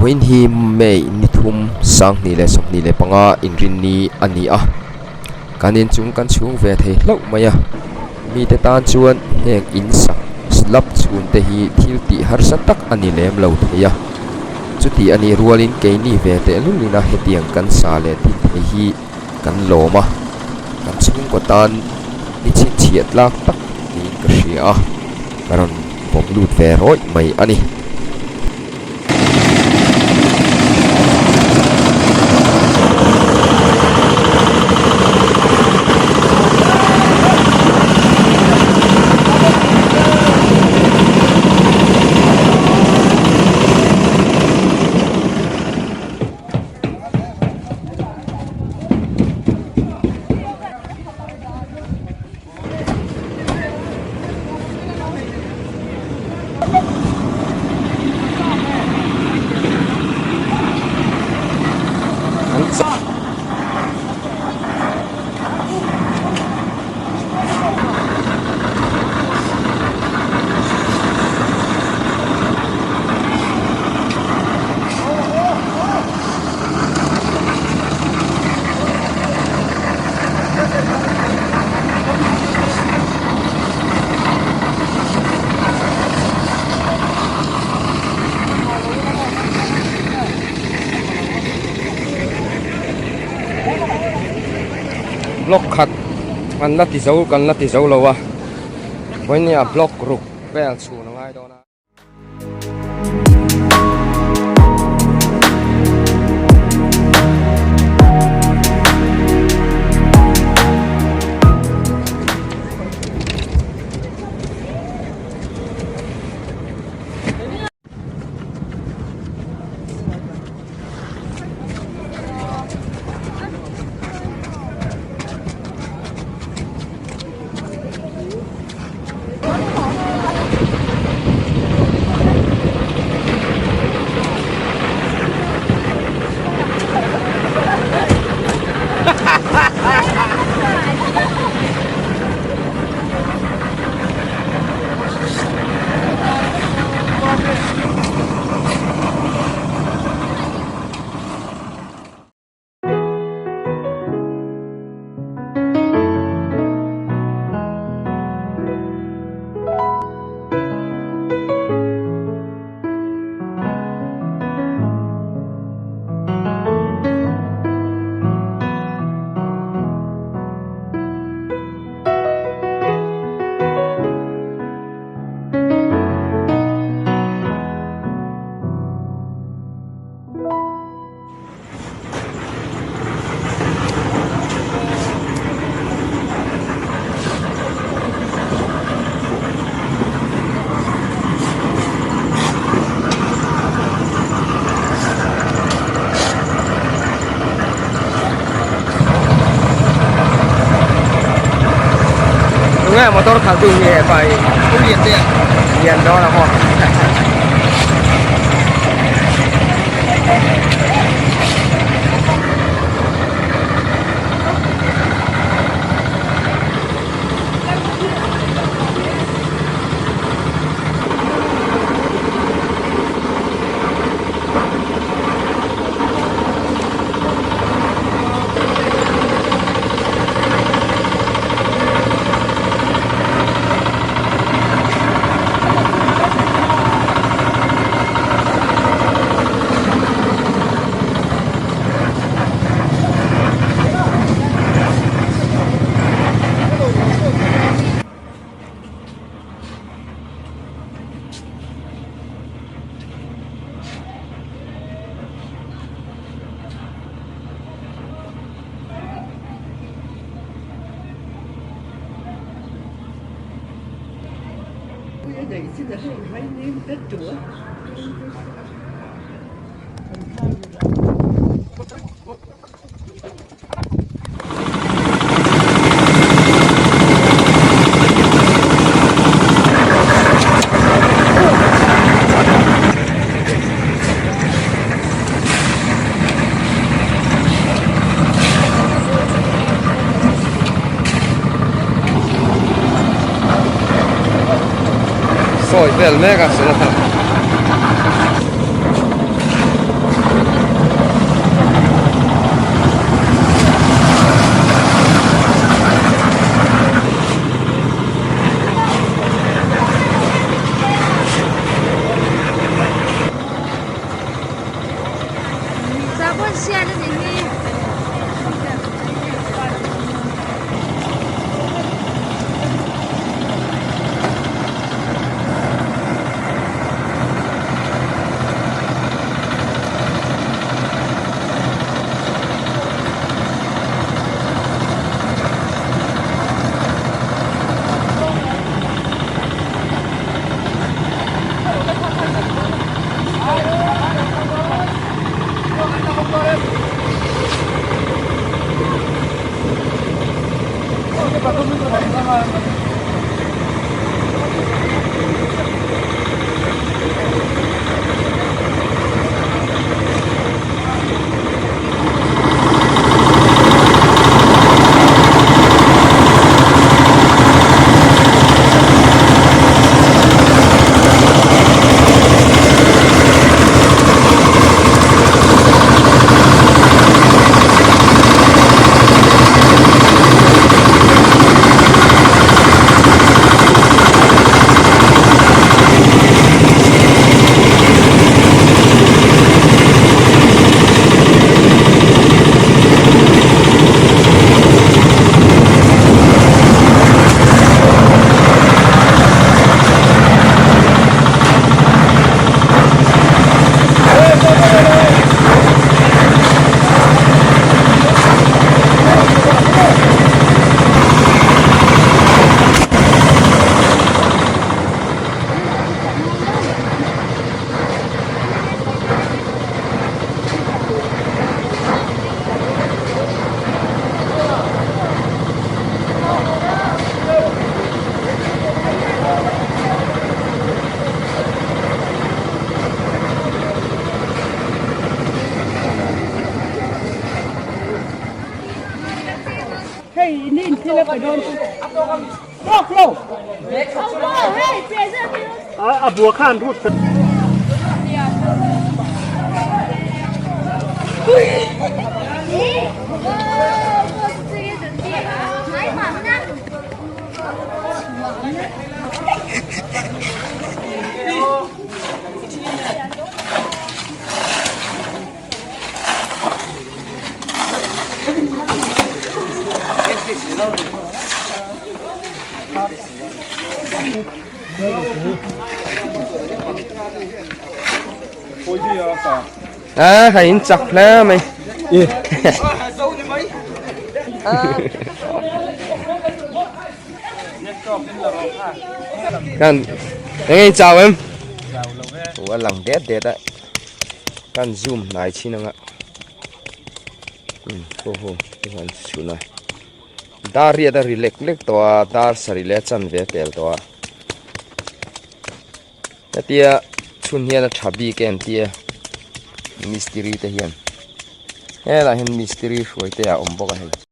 Vawiin hi May ni thum 2025 inrinni a ni a, kan inchung kan chhung ve thei hlauh mai a, mite tan chuan heng in sak slab chhun te hi thil tih harsa tak a ni lem lo thei a, chuti a nih rualin keini ve tehlul ina hetiang kan sa leh din thei hi kan lawm a, kan chhungkaw tan ni chhinchhiah tlak tak niin ka hria a, ka rawn vawm lut ve rawih mai a ni. Block khat an la ti zo kan la ti zo lo a vawinia block ruk vel chhun a ngai dawn a. Tunge motor khalh tu hi hepa hi lian dawn a maw. Sawi vel mek a sana. A hei in chak hle mai kan eng nge chau em a lang det det a kan zoom hnai chin anga ho ho an chhun a dar riat a ri lek lek tawh a dar sarih leh a chanve a pel tawh a hetia chhun hian a tha bik em tia mistiri te hian helaiah hian mistiri hruai te a awm bawk a hei.